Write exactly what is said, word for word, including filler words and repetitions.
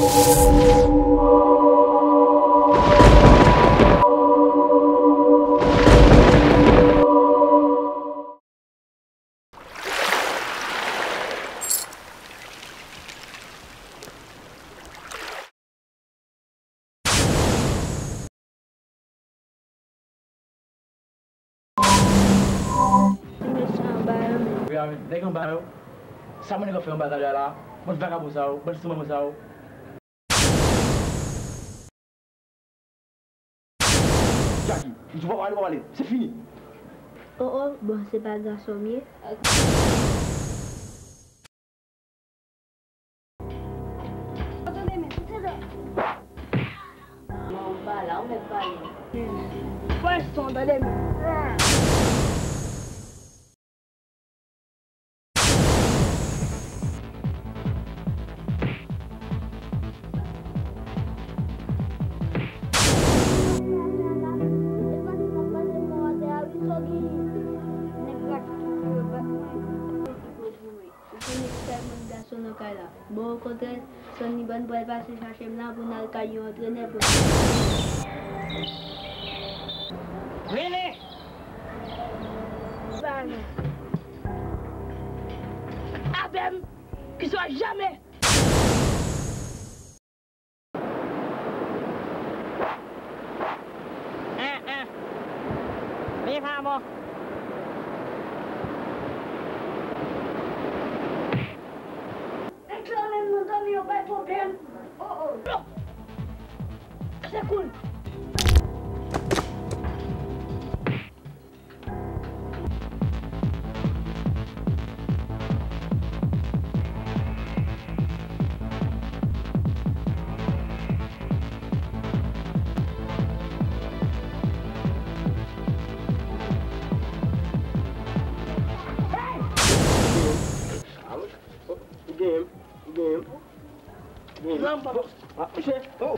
Ti mesye anba yo menm. Wi, a, nèg anba yo. Sa moun nèg yo fè anba talè a la? Bann vagabon sa yo, bann sanmenm sa yo. Jackie, m di w pa pale, pa pale. Se fini. Oh, oh, bon, se pa gason m ye. Tande men, tande. Non, ou pa la, ou mèt pale. Pwès ton, tande men. Ou konnen ki sèl moun gason nan kay la. Bon, okontrè, Sonny Ban pral pase chache m la pou n al kay yon antrenè pou. Vini! Avè m, ki swa jamè! Hein, hein. Vin pa bon. Nèg sa menm nan zanmi yo bay pwoblèm. Oh, oh. Se cool. Ou genyen m, ou genyen m, ou genyen m. Ou genyen m. Mouche, oh.